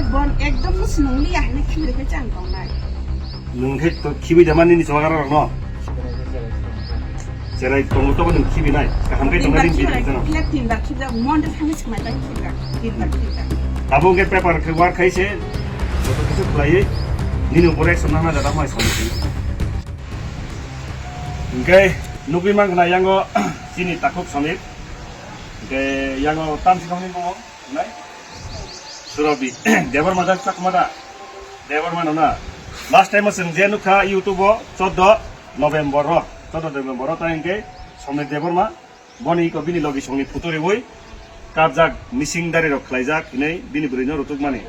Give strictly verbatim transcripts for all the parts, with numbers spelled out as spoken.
Bon ekdom no sinung liya hwnwi khibiri khe chang tongnai. Nwng khe to khibi da mani ni chwla rok no. Cherai tongo to nwng khibi nai. Kaham khe tongnai Tinbar din khibiri, din jano. Kila tinbar khibiri, mon de thangwi swmai bai khibiri, tinbar khibiri. Abo khe paper khe war khai se. Joto kisu khlaiwi. Nini upore ekso nana dada mai song. Hingke nugwi mankha yango chini takhuk Samir. Hingke yango tamsi khamni bungo. Nai? Surabi. Debbarma da, Chakma da? Debbarma no na? Last time o chwng je nukha YouTube o, chordo November o. Chordo November o, ta hingke Somir Debbarma. Boni iko bini logi songni photo riwi. Kapjak, missing dari rok khlaijak hinwi bini bwrwi no rutukmani.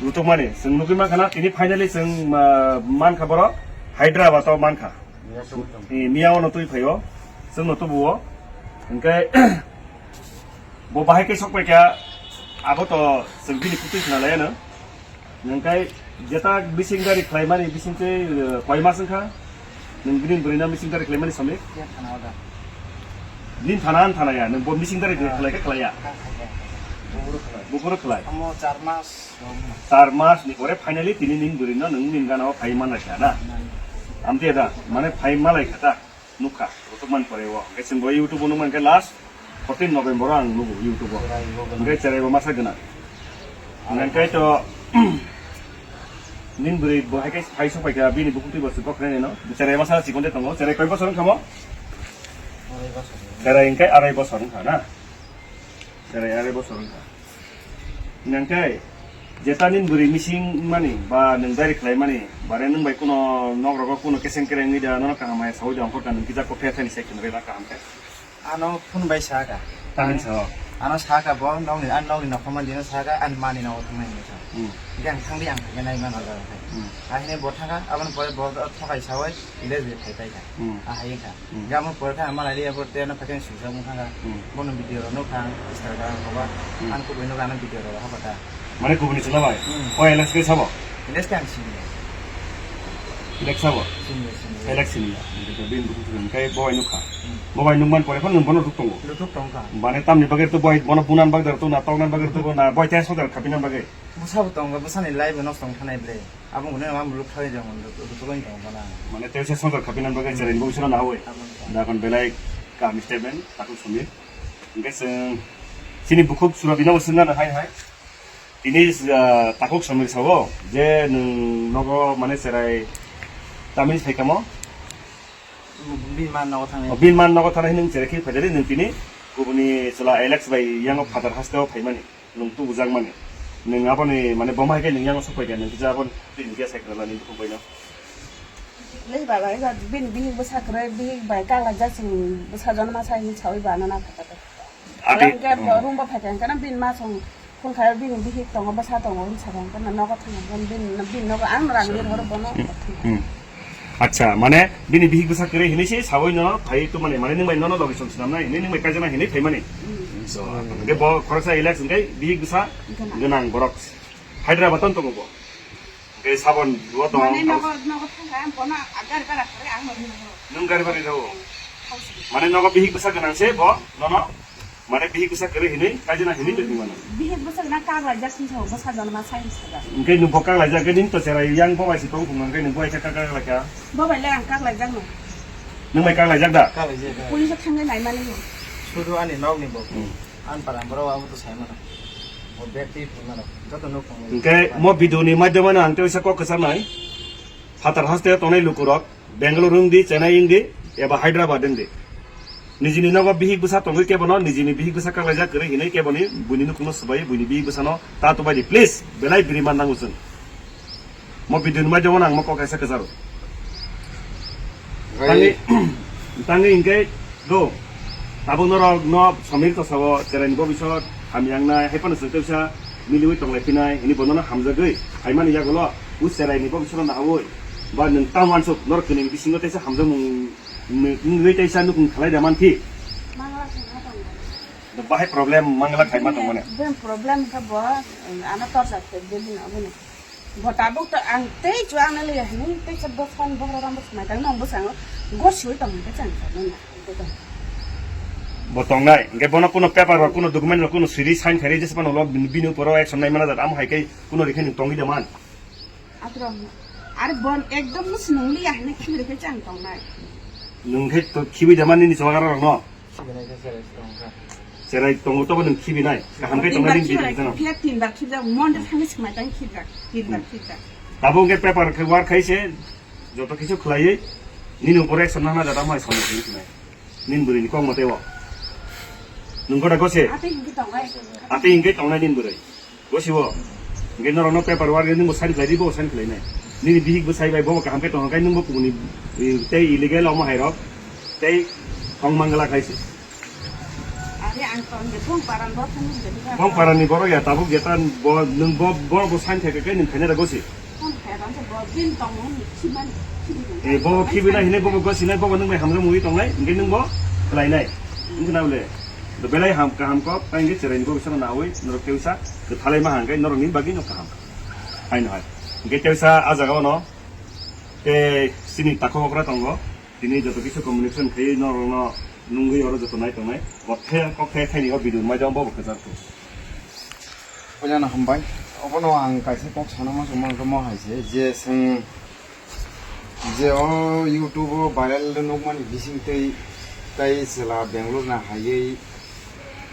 Rutukmani. Chwng nugwi mankha na, tini finally chwng, ah, mankha boro Hyderabad o mankha. Miya o no twi phaio. Chwng no tubuo. Hingke Bo bahai khe sok paikha, abo to chwng bini kutui khna laiya no. Nwng kai jeta bising dari khlaimani bising tei, eh, koi mas wngkha? Nwng bini bwrwi no bising dari khlaimani Samir? Khe thana order. Din thana an thana ya, nwng bo bising dari khlai khe khlaiya? Buphuru khlai. Buphuru khlai. Amo char mas. Char mas ni pore finally tini nini bwrwi no nwng nini gana o khai man lai kha na? Amtwi da, mane khai malai kha ta? Nukha, rutukmani pore o. Hingke chwng bo YouTube o nukmani khe last fourteen November o ang nugo YouTube o. Hingke cherai bo masa gwnang. Hingke to, nini bwrwi bo hai khe phai sok paikha, bini bukhuk twi bo se bokhrani no. Cherai masa chikon de tongo. Cherai koi bosor wngkha mo? Cherai hingke arai bosor wngkha na? Cherai arai bosor wngkha. Nangkhe, jeta nini bwrwi missing mani, ba nwng diary khlai mani, bare nwng bai kuno nok rogo kuno keseng kereng wngwi da, nono kaham hai saui da, ongkor ka nwng kisa kokthai thani sai khwna rwna kaham khe. Ano phone bai sa ka. Tamni sao? Ano sa ka bo, nokni, ani nokni nokha mani no sa ka, ani mani nogo thang nai hinwi sa. Hmm. Hingke ang thang di, ang thang nai mano jaga khai. Hmm. Ahini bo thang ka, aboni pore bo thokai saui, village bai phai pai ka. Hmm. Ahai wngkha. Hmm. Gamo pore khe ang malai liya bo tei ano phaikhe swijak wngkha kha. Hmm. Bono video rok nukha ang Instagram rogo. Hmm. Ang kubui nukha ano video rok hapha kha. Mane kubuni chwla bai? Hmm. O Alex khe sabo? Alex khe ang sini. Alex sabo? Sini, sini. Alex sini ya. Bini bukhuk thwkani kai bo bai nukha. Hmm. Bo bai nukmani pore phano nwng bono ruk tongo. Luthuk tongkha. Mane tamni bagwi to bo bai bono bunan bagwi to na toknan bagwi to na bo bai tei soda khapinan bagwi. Bwsabo tongo, bwsani life no tong thanai ble. Abo hwnwi ama muluk thai jong, muluk thai jong bana. Mane tei se sojar khapinan bagwi cherai bo bisalo nawi. Abo. Da kon belai kaham statement, takhuk Samir. Hingke chwng chini bukhuk Surabi no swngna hai hai. Tini, ah, takhuk Samir sao je nwng nogo mane cherai tamni sai kamo? Bini ma nogo thangni. O, bini ma nogo thangni hinwi cherai khe phaidari nwng tini kubuni chwla Alex bai yango Father hasteo phaimani. Nwng tubujakmani. Nwng aboni, mane, bo ma hai khe nwng yango sok paikha, nwng kisa aboni twi hwn khe sai khna nani bukhuk bai no. Lei baba, eba bini bihik bwsa kwrwi, bihik bai kak laijak chwng bwsa jono ma sai hinwi saui ba ano na phaikha. Abi, Oro hwnkhe bo hmm. Room bo phaikha, hwnkhe bini ma song phone khai, bini bihik tongo, bwsa tongo hinwi sakha, hwnkhe nogo thangkha, bini, bini nogo ang rang lir horo bono. Hmm. Acha, mane bini bihik bwsa kwrwi hinwi se saui no phai tu mane, mane nwng bai nono logi song swnam nai hinwi nwng bai kaijana hinwi phai mani. Hmm. So, hwnkhe bo khoroksa Alex hwnkhe bihik bwsa gwnang. Gwnang borok Hyderabad on tongo bo. Hwnkhe sabon duo tong. Mane nogo, nogo thangkha, bono gari bara kore ang no rino. Nwng gari bara rw. Mane nogo bihik bwsa gwnang se bo, nono. Mane bihik bwsa kwrwi hinwi, kaijana hinwi tongwi mano. Bihik bwsa na kak laijak sini sao, bwsa jono ma sai sajak. Hwnkhe nwng bo kak laijak, hwnkhe nini to cherai yang bo bai se tong thung, hwnkhe nwng bo bai khe kak kak laikha. Bo bai le ang kak laijak no. Nwng bai kak laijak da? Kak laijak, kak. Police o thangwi nai mani no. Sudu ani nok ni bo. Hmm. An para borok abo to sai mano. Bo bag twi phun mano. Joto nok phun mano. Hwnkhe mo video ni madhyamano ang tei sa kok kwchar nai. Phatar haste tongnai lukurok. Bangalore wng di, Chennai wng di, eba Hyderabad wng di. Nijini nogo bihik bwsa tongwi kebono, nijini bihik bwsa kaklaijak kwrwi hinwi keboni buini nukhungno swbai, buini bihik bwsano ta tubai di. Please, belai bwrwi man nango chwng. Mo video ni maido ang mo kok kaisa kwcharo. Rai. Tangwi, tangwi hwnkhe do. Tabuk norok no Samir to sabo, cheraini bo bisok hamya wngnai, hai phano chwng tei bisa miliwi tonglai phinai, hini bono no hamjagwi, hai mani yagulo, u cheraini bo bisok no naui. Ba nwng tamo uansuk norok kwnwi bisingo teisa hamjakmung nw-, nw-, nwi teisa nukhung khalai da mankhi. Mangla khaima tong. Bahai problem mangla khaima tong mane. Bini problem khe bo, ano torsa khe bini aboni. Bo tabuk to ang tei chuang na liya hini, tei sa bwskan bohra ram bwsmai tang nang bwsang go sui tong hini tei chang sa nang na. Bo tongnai, hingke bono kuno paper rok, kuno document rok, kuno siri sign khairi, jesa phano ulo bini, bini uporo action nai mana jat, amo hai khe kuno rikhe nwng tongwi da man. Atwrong, are bon ekdom no sinung liya hwnwi khibi rikhe chang tongnai. Nwng khe to khibi da man nini chubagra rok no. Khibi nai khe cherai se tong kha. Cherai tongo tobo nwng khibi nai, kaham khe tongnai nini khibi bini rikhe chang. Phiya tin bar khibjak, mon de thangwi swmai tang khibjak, tin bar khibjak. Tabuk hingke paper khe war khai se, joto kisu khlaiwi, nini upore action nana jat, amo hai samung khe nai. Nini bwrwini kok mate o. Nwng kota gose? Atwi hingke tongnai. Atwi hingke tongnai nini bwrwi. Gose o. Hingke norokno paper war nini bo sign khlai di, bo sign khlai nai. Nini bihik bo sai bai, bo kaham khe tongo, kai nwng bo kubuni, eh, tei illegal omo hai rok. Tei thong mangla khai se. Are ang tong de bong paran bo thang de. Bong parani borok ya, tabuk ya tan bo, nwng bo, bo, bo sign khai kai nwng khaina da gose. Tong khe rang se bo din tong mo ni khiman khibi tong. Eh, bo khibi na hine bo bo gosi nai bo bo nwng bai hamjak mui tong nai, hingke nwng bo khlai nai. Wngkhe na bole. Do belai ham kaham kok, ta hingke cherai ni bo bisano nawi, norok teusa, kwthalai ma hangke, norok ni bagwi no kaham. Haino hai. Hingke teusa a jaga ono, tei sini takhok okra tongo, tini joto kisu communication khaiwi norok no nungwi oro joto nai tong nai. Bo the kok the khaini o video mai jang bo bo kwchar khe. Puilano hambai. Obono ang kaisa kok sana muchungma wngkha mo hai se, je chwng je o YouTube o viral nukmani bising twi tai chwla Bangalore na haiwi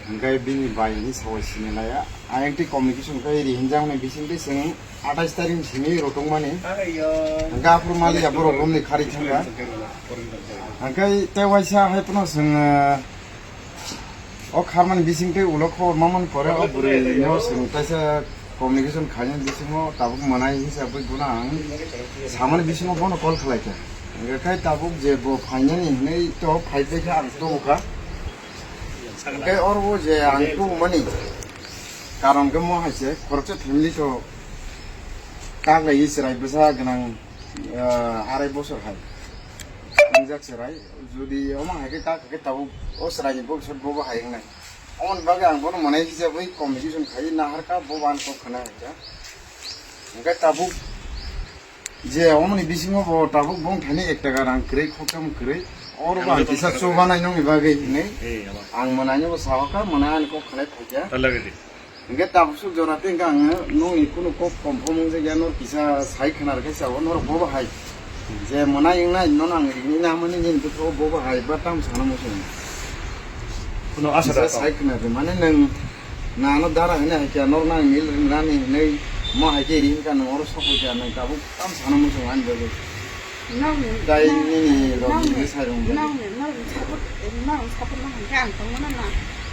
hwnkhe bini bai hwnwi sawai sini laya. Ayang twi communication khe ri hinjakmani bising twi chwng athais tarik ni simi rotongmani. Hwnkhe aphuru maliya borok romni khari thangkha. Hwnkhe tei waisa hai phano chwng, ah, O kharmani bising tei ulo khobor mamani pore o bwrwi no chwng kaisa communication khainani bisingo tabuk mwnai hisabwi bono ang samani bisingo bono call khlaikha. Hwnkhe khai tabuk je bo phainani hinwi to phaibaikha ang tubukha. Hwnkhe oro o je ang tubumani karon khe mo hai se khoroksa family to kaklaiwi chwrai bwsa gwnang, ah, arai bosor hai. Wngjak chwrai, jodi omo hai khe kak khe tabuk o chwraini bokisot bobo hai wngnai. Omoni bagwi ang bono mwnai hisabwi communication khai naharkha, bobo ani kok khna haikha. Hwnkhe tabuk je omoni bisingo bo tabuk bong thani ek taka rang kwrwi, khokcham kwrwi. Oro bo ang kisa chubanai nokni bagwi hinwi ang mwnaino bo sahokha, mwnai ani kok khnai phaikha. Hwnkhe tabuk suk jora tei hwnkhe ang nokni kunu kok kom phomung je ya nor kisa sai khna rwkhe sao norok bobo hai. Je mwnai wngnai nono ang rini namani nini bwkha o bobo hai ba tamo sana muchung. Kuno asa da sai khna rw mane nwng nano dara hwnwi hai khe nor nang mil rwngmani hwnwi mo hai khe ri hwnkha nwng oro sok hai khe nwng tabuk tamo sana muchung ani bagwi. Nokni, Dai nini rok nokni, ni sai rong bai. Nokni, nokni support, nokni support no hwnkhe ang tongmano na,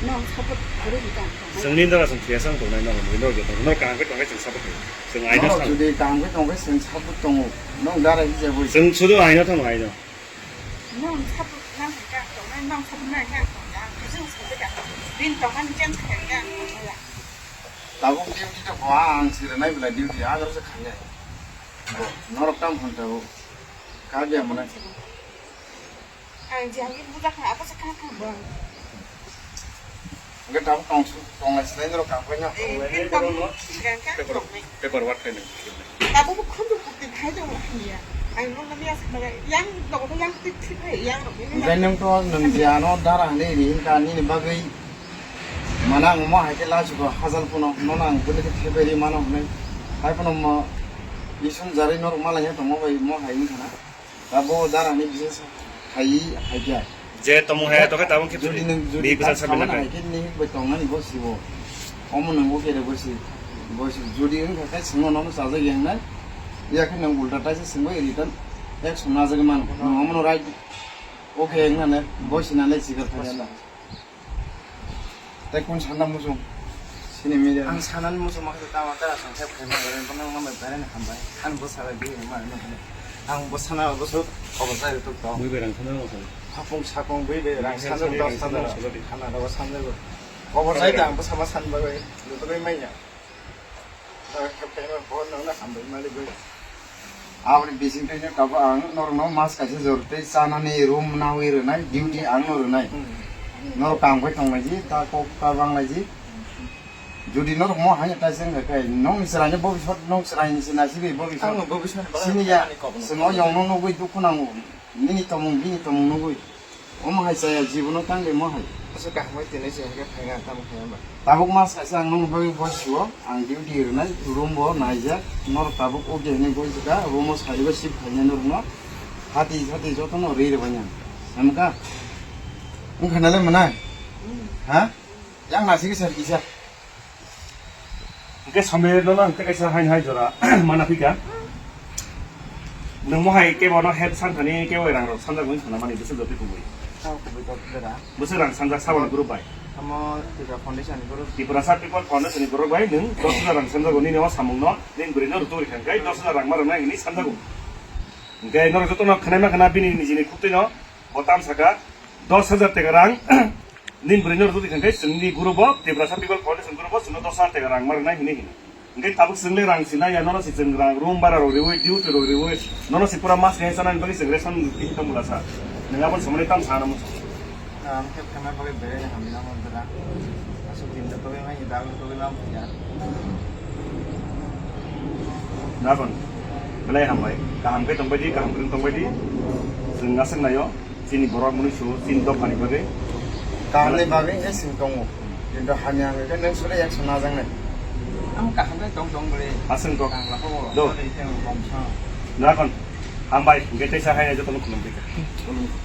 nokni support kwrwi hwnkhe ang tongmano. Chwng nini dara chwng thwiya chwng tongnai, nokni bagwi norok joto no kaham khe tongkhe chwng support khlaio. Chwng aino norok sano. Jodi kaham khe tongkhe chwng support tongo. Nokni dara hijabwi. Chwng sudu aino tamo aino. Nokni support no hwnkhe ang tongnai, nokni support no hwnkhe ang tongnai. Ang khe chwng sajakha. Bini tongmani change khaikhe ang tongnai. Tabuk duty to kho ang sirnai belai duty agar se khainai. Bo norok tam hwn tabo. Kagya mwnai. Ang jagir buja kha, apa se kha kha bo. Hwnkhe tabuk tong su, tong lai sinai norok kam khaina. Eh, pin tabuk, kha kha, Paper, tong nai. Paper work khaina. Tabuk bo khunju bukti khai tong hanya. Ang nung nang ya sakma yang dogo yang tik tik hai yang rok. Hwnkhe nwng to nwng je ano dara hwnwi ri hwnkha nini bagwi. Mane ang omo hai khe lachukgo hajal phano, nono ang bwlwi khe thepai rwi mano hwnwi. Hai phano mo isum jarwi norok malai ya tongma bai mo hai wngkha na. Da bo dara ni business hai, hai khe. Je tongmung hai to khe tabuk khe jodi nwng jodi bini bwsal tak sabi tongmani nakha. Hai khe ni bai tongnani bo sibo. Omo nwng bo khe bo si, bo si. Jodi wngkha khe swngo nono chajak yang nai. Ya khe nwng ulta taisa swngbai return action najagwi mano. Nwng omono right. Okay, wngna ne bo sinanai sikar thangya na. Tei kun sana muchung sini media. Ang sanani muchung ma khe tama tara song thep khaima bare bono wngma bare ni hambai. Ang bo sala bi ma no. Ang bo sana bo so obo sai tok to. Mui berang sana mo sana. Hapung sakung bui berang sana to sana. Sana ro sana ro. Obo sai ta ang bo sama san ba bai. Joto bai manya. Aboni bising twi no tabuk ang norokno mas kaisa jor tei chanani room nawi rwnai, duty ang no rwnai. Norok kam khai tong laiji, ta kok ta bang laiji. Jodi norok mo hai ta seng khai, nong chwrai ni bobisot, nong chwrai ni se nasi bi bobisot. Ang bobisot sini ya, ani kok no. Sini yong no nugui dukhu nango. Nini tomung, bini tomung nugui. Omo hai chaya jibono tang de mo hai. Asa kaham bai tini se hake phaina tamo khaina ba. Tabuk mas kaisa ang nung bagwi bosi o, ang duty rwnai, room bo naijak, nor tabuk o ge hinwi bosi ka, room o sari bai shift khainai norokno. Hati, hati jotono ri rwbainai. Samka? Wngkha nalai mwnai? Ha? Yang nasi kisa kisa. Hingke Somer no nang tei kaisa hain hai jora mana phika. Nung mo hai kebo no help san thani kebo rang rok sanjak wngkha na mani bwswk jotwi kubui. Sao kubui tok jora. Bwswk rang sanjak saboni group bai. Amo Tripura Foundation ni group. Tiprasa People Foundation ni group bai nung dos hajar rang sanjago nini o samung no nini bwrwi no rutuk rikha hingke dos hajar rang ma rwnai hini sanjago. Hingke norok joto no khwnai ma khwna bini nijini khuktwi no bo tam saka dos hajar teka rang. Nini bwrwi no rwdi hwnkhe chwngni group o, Tiprasa People Foundation group o chwngno dos hajar teka rang ma rwnai hinwi hino. Hwnkhe tabuk chwng le rang sinai ya, nono se chwng rang room bara rok riwi, duty rok riwi, nono se pura mas khe chanani bagwi chwng ration tong bwla sa. Nwng aboni somono tamo sana muchung. Ang khe thangna bagwi belai no hamya nang man jora. Aswk din da togwi mai, da togwi ma ya. Nakon, belai hambai. Kaham khe tongbai di, kaham kwrwng tongbai di. Chwng aswk naio. Chini borok mwnwi su, chini dophani bagwi. Kahamni bagwi wngkhe chwng tongo. Kintu hamya wngkhe nwng sule ekso najaknai. Ang kaham khe tong tong bwle. Aswng kok. Ang lakhao. Do. Tei tei ang bomsa. Nakon. Hambai, hwnkhe teisa hai jotono khulumtwi kha. Khulumtwi.